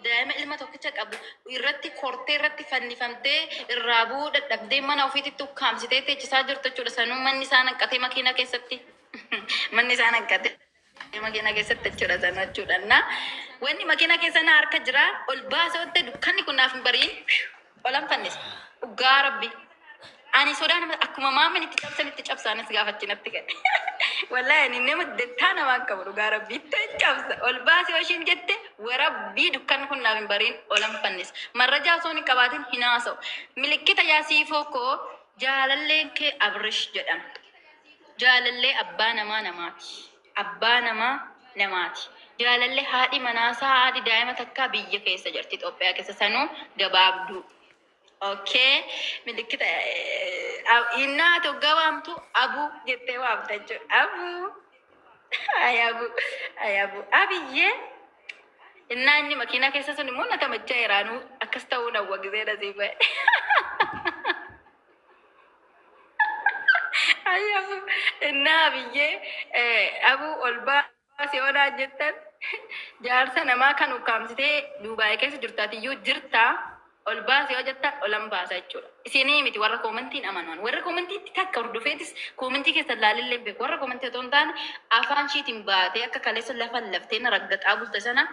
daa'ima ilma tokkicha qabu irratti kortee irratti fannifamtee irraa bu'uu dadhabdee mana ofiititti ukkaamsitee teechisaa jirtu jechuudha. Sanuu manni isaa hanqatee makiina keessatti manni isaa hanqatee makiina keessatti jechuudha sana jechuudha. Na wanni makiina keessa na harka jira ol baasee watte dukkanni kun naaf hin bariin olan fannisa. Dhugaa rabbi. Ani sodaa nama akkuma maamni itti cabsan itti cabsaanis gaafa achi natti gad. Wallahi ani nama dettaa namaan qabu dhugaa rabbi itti cabsa. Ol baasee yoo ishiin jette warabbii dukkanni kun naaf hin bariin olan fannisa. Marrajaa osoo hin qabaatin hin haasa'u. Milikkita yaa siifoo koo jaalalleen kee Abrish jedhama. Jaalallee abbaa namaa namaati. Abbaa namaa namaati. Jaalallee haadhi manaasaa haadhi daa'ima takkaa biyya keessa jirti Itoophiyaa keessa sanuu gabaabduu. Okay. Milikkita innaa ati hoggaa waamtu abuu jettee waamta jechuudha. Abuu. Ay abuu. Ay abuu. Abiyyee. Innaa inni makiinaa keessa sun immoo na tamachaa jiraanuu akkas ta'uu nawwa gisee dhasii ba'e. Ay abuu. Innaa abiyyee abuu ol baasee onaa jettan jaarsa namaa kan ukkaamsitee Duubaayii keessa jirtaatiyyuu jirtaa ol baase yoo jettan olan baasa jechuudha. Isinii miti warra koomantiin amanuan. Warra koomantiitti takka hordofeetis koomantii keessa laalillee beeku. Warra koomantii otoo hin taane afaan ishiitiin baatee akka kaleessa lafa laftee na raggaxaa bulte sana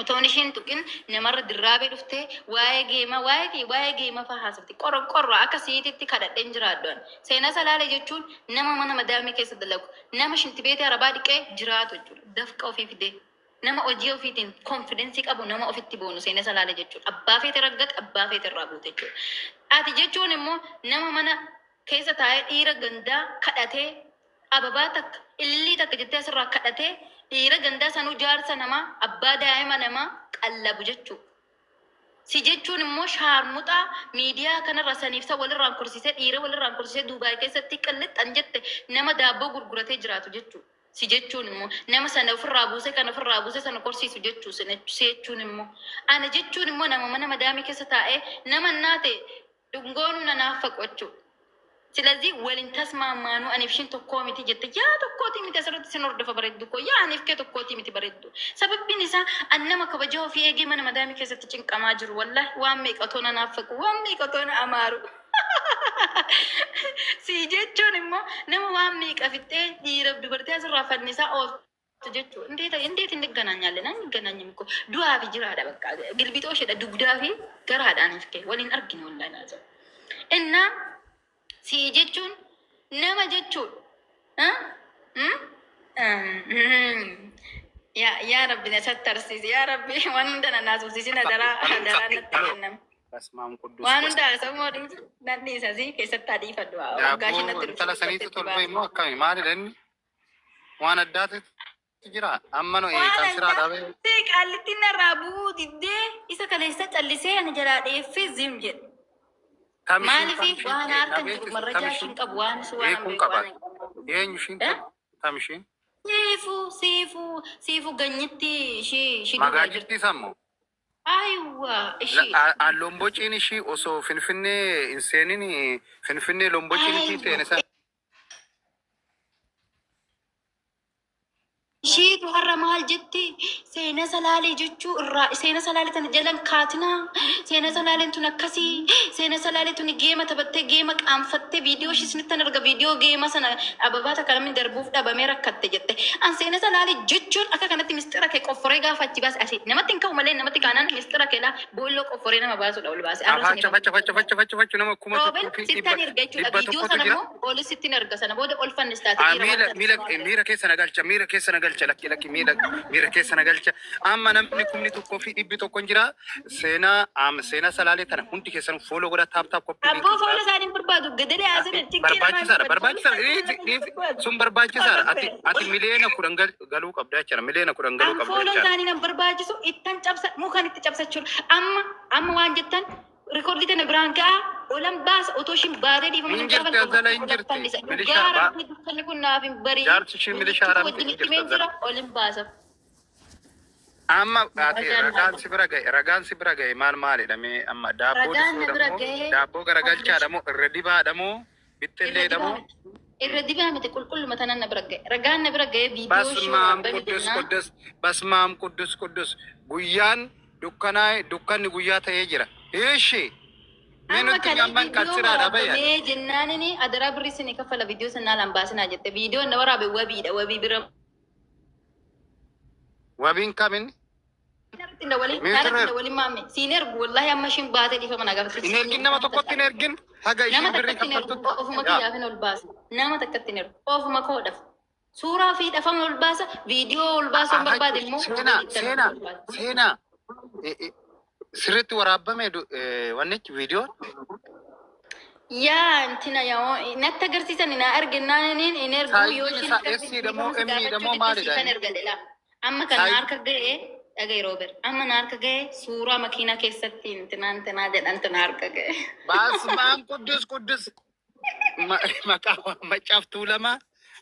otoon ishiin tuqin namarra dirraabee dhuftee waa'ee geema waa'ee kee waa'ee geema fa'aa haasofti. Qorra qorra akka siititti kadhadheen jiraadhu ani. Seenaa salaalee jechuun nama mana madaamii keessa dalagu nama shintibeetii arabaa dhiqee jiraatu jechuudha. Dafqa ofii fidee. Nama hojii ofiitiin konfidensii qabu nama ofitti boonu seenaa salaalee jechuudha. Abbaa feete raggate abbaa feete irraa buute jechuudha. Ati jechuun immoo nama mana keessa taa'ee dhiira gandaa kadhatee ababaa takka ilillii takka jettee asirraa kadhatee dhiira gandaa sanuu jaarsa namaa abbaa daa'ima namaa qallabu jechuudha. Si jechuun immoo shaarmuxaa miidiyaa kanarra saniif sa walirraan korsiisee dhiira walirraan korsiisee Duubaay keessatti qillixxan jette nama daabboo gurguratee jiraatu jechuudha. Si jechuun immoo nama sana ofirraa buusee kan ofirraa buusee sana korsiisu jechuu si jechuun immoo. Ana jechuun immoo nama mana madaamii keessa taa'ee nama innaa ta'e dhungoonuu na naaffaqu jechuudha. Silazii walin tasmaammaanuu aniif ishiin tokkoo miti jette yaa tokkootii miti asirratti sin hordofa bareeddu koo yaa aniif kee tokkootii miti bareeddu. Sababbiin isaa an nama kabajaa ofii eegee mana madaamii keessatti cinqamaa jiru wallahi waan meeqa otoo na naaffaqu waan meeqa otoo na amaaru. Si jechuun immoo nama waan meeqa fixxee dhiiraaf dubartii asirraa fannisaa ooltu jechuudha. Indeet indeet እንገናኛለን አንገናኝም እኮ du'aa fi jiraadha bakka gilbixoo isheedha dugdaa fi garaadhaan ifkee waliin argina wallahi naasa'u. Innaa si jechuun nama jechuudha. Hmm? Yaa yaa Rabbi na sattarsiisi yaa Rabbi waan hunda na naasofsiisi na daraa daraa natti kenname. Basmaam Quddus. Waan hunda haasa'u moo dhiisu nan dhiisa si keessatti haa dhiifadhu waggaa isheen Daabboo natti intala dhufte saniitu itti tolfee baase. immoo akkami maalidha inni? Waan addaatu jira. Amma nu Waan kan siraa addaa dhaabee ta'e qaallittiin narraa bu'uu diddee isa kaleessa callisee ani jalaa dheeffee zim jedhe. kam ishiin Maaliif kam ishiin waan na harka hin jiru beeksisu kam marrajaa ishiin ishiin qabu waan su waan beekuun beeku qaba. waan hin qabu. Eenyu ishiin Eh? kun kam ishiin? Siifuu siifuu siifuu ganyitti ishii ishii duubaa jirti. Magaajittii sammoo. Ayiwa ishiidha. Lombociin ishii osoo Finfinnee hin seenin Finfinnee lombociin ishii Ayiwa. seene sana. Ishiitu har'a maal jetti? Seena salaalee jechuu irraa seena salaalee tana jalan kaatinaa. Seena salaaleen tun akkasii. Seena salaalee tun geema taphattee geema qaanfattee viidiyoo ishii isinittan arga viidiyoo geema sana ababaa takka namni darbuuf dhabamee rakkatte jette. An seena salaalee jechuun akka kanatti mistira kee qofforee gaafa achi baase asii namatti hin ka'u malee namatti kaanaan mistira kee laa boolloo qofforee nama baasudha ol baase. Arra Afaan isiniif facha facha facha facha facha nama kuma Roobel tokkoo fi sittan dhibba erga jechuudha. dhibba Viidiyoo tokkotu sana jira. immoo ol sittin erga sana booda ol fannistaati Ah, dhiira miila wanta miila ta'e. miira keessa na galcha miira keessa na galcha lakki lakki miira miira keessa na galcha amma namni 1,100 hin jira seenaa am seenaa salaalee tana hundi keessan fooloo godha taap taap koppii Abboo liinkii fuula isaanii hin barbaadu. Gadadee haasina cinqii namaa hin barbaachisaadha barbaadu. Fuula barbaachisaadha isaanii dhiisi nama hin dhiisi barbaadu. sun barbaachisaadha ati Warra ati miliyoona 10 galuu qabda jechaadha miliyoona 10 galuu An qabda fuula jechaadha. isaanii nan barbaachisu ittan cabsa mukaan itti cabsachuudha. Amma amma waan jettan rikoordii tana biraan ga'a olan baasa otoo ishiin baatee dhiifama Hin nan jirti gaafanne azala hin olan jirti fannisa. Dhugaa milishaa baa rabbii dukkanni kun naaf hin bariin. jaarsi ishii milishaa Milikitu haramti wajjin hin itti jirti himeen azala. jira olin baasa. Amma ati Ragaan ragaan maal? si bira ga'e ragaan si bira ga'e maal maalidha mee amma daabboo Ragaan na dhiisuudha bira moo ga'ee daabboo garagalchaadha Abrish moo irra dibaadha moo irra bixxilleedha dibaa moo miti. Irra dibaa miti qulqulluma tanan na bira ga'e. Ragaan na bira ga'ee viidiyoo ishee Basmaam waraabame Quddus jennaan. Quddus Basmaam Quddus Quddus guyyaan Dukkanaa'e, dukkanni guyyaa ta'ee jira. Ishi. Mee Amma nutti kalee amman viidiyoo qassiraadha bayya. waraabamee jennaanini adaraa birrii isinii kaffala viidiyoo sanaa laan baasinaa jette. Viidiyoon na waraabe wabiidha, wabii bira. Wabiin kamin? Narratti hin dawwalin, Mee narratti hin turreer. dawwalin maamme. Siin ergu wallahi amma ishiin baatee dhiifama na gaafatti. Hin ergin, nama tokkotti hin ergin. Haga Nama ishiin birrii takkatti hin ergu, kaffaltutti. ofuma Yaa. kiyyaafin ol baasa. Nama takkatti hin ergu, ofuma koodhaaf. Suuraa fi dhafama ol baasa, viidiyoo ol baasuu hin barbaade immoo Seenaa, wabii itti seenaa, ol baasa. seenaa. Sirriitti waraabame wannichi viidiyoon. Yaa intina yaa natti agarsiisan na arginnaaniin hin ergu yoo Saayiziin ishiin isaa akkasitti S dha moo dhiifama si M dha gaafachuu moo didde maalidha siifan inni? erga jedha. Amma kan na Saayiz harka ga'e dhaga'i Roober. Amma na harka ga'e suuraa makiinaa keessatti intinaa intinaa jedhantu na harka ga'e. Baasmaan Quddus Quddus maqaa Maccaaf Tuulamaa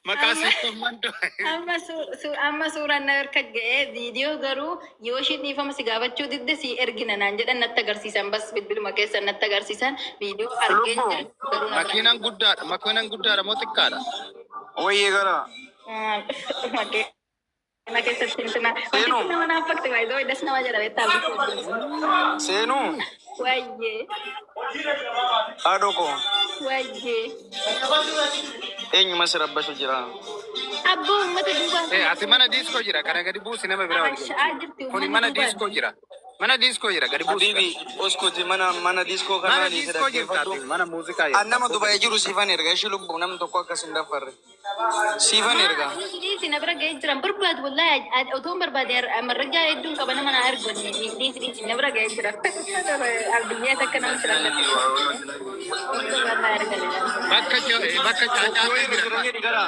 maqaa Amma siifamman. Amma suuraan na harka ga'e, viidiyoo garuu yoo ishiin dhiifama si gaafachuu didde si ergina naan jedhan natti agarsiisan, bas bilbiluma keessan natti agarsiisan, viidiyoo argeen Lubbu. jira garuu na bira. Makiinaan guddaadha. Makiinaan guddaadha moo xiqqaadha? Wayyee gara. Makiina keessatti intina Seenuu. wantichi nama naaf fakti baay'ee das nama jedha beektaa. Seenuu. Wayyee. Haadhoo koo. Wayyee. Eenyuma si rabbashu jira? Abboo, uummata duubaan. Eh, ati mana diiskoo jira. Kana gadi buusi, nama biraa waliin. Abashaa jirti Kuni uummanni mana duubaan. diiskoo jira. Mana diiskoo jira. Gadi buusi. Habiibi, oskuti mana diiskoo Mana kanaa ni diiskoo jirta ati. dhaggeeffadhu. Mana muuziqaa An jirta. nama Dubaa'ee jiru siifan erga ishii lubbu, namni tokko akkas hin daffarre. Siifan erga. Dhiisi, na bira ga'ee jiran barbaadu wallahi otoo hin barbaade marrajaa hedduun qaba, nama naa ergu. Dhiisi, dhiisi, na bira ga'ee jira. Biyyaa takka nama sira. Bakka caacaataa Yoo jira. jiran jedhi gara.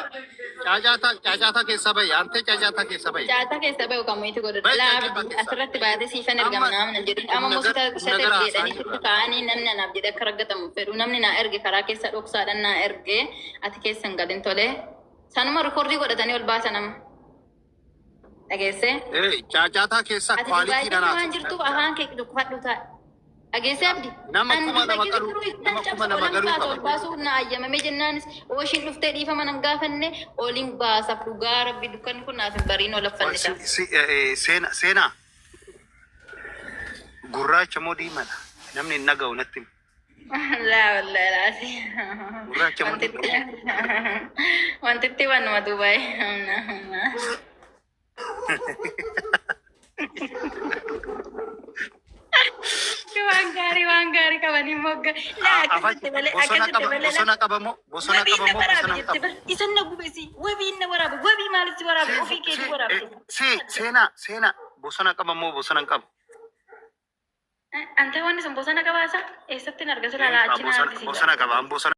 Caacaataa, caacaataa keessa bahi. Antee caacaataa keessa bahi. Caataa keessa bahu kan mu'itti godhatu. Bahi Laa caacaataa keessa. Asirratti baatee siifan ergama Amma nama jedhu. Amma humna immoo gara sita humna gara haasaa jedhanii jirra. sitti kaa'anii namni anaaf jedhe akka raggatamu fedhu. Namni naa erge karaa keessa dhoksaadhaan naa erge, ati keessa hin galin tolee. Sanuma rikoordii godhatanii ol baasan amma. Dhageessee? Eh, caacaataa keessa Ati Dubaay quality keessa waan dhanaatu. jirtuuf afaan kee dubbadhu ta'a. Dhageessee, Abdi? Nama Ani 2000 Dubaay keessa qalu jiru ittan nama cabsa 2000 olan galuu baasa ol qaba. baasuu na ayyamame jennaanis ooshiin dhuftee dhiifama nan gaafanne oliin baasaaf, dhugaa rabbi dukkanni kun naaf hin bariin ol affannisa. Seenaa, seenaa, gurraacha moo diimaadha? Namni hin dhaga'u natti himi. Laa wallahi laasi. Gurraacha moo Wantitti wantitti waanuma Dubaay. Waan gaarii, waan gaarii qabanii mogga. Laa akkasitti malee Bosona akkasitti qaba, malee. bosona qaba moo bosona Wabiin qaba na moo waraabe bosona hin jette qabu? bar. Isan na gubesi. Wabiin na waraabe. Wabii maaliif si waraabe? Ofii keetii waraabde. Si seenaa, seenaa, bosona qaba moo bosona hin qabu? Anta wanni sun bosona qabaasa? Eessatti hin arga sila laa achi na Bosona argisiisa. bosona qaba, an bosona.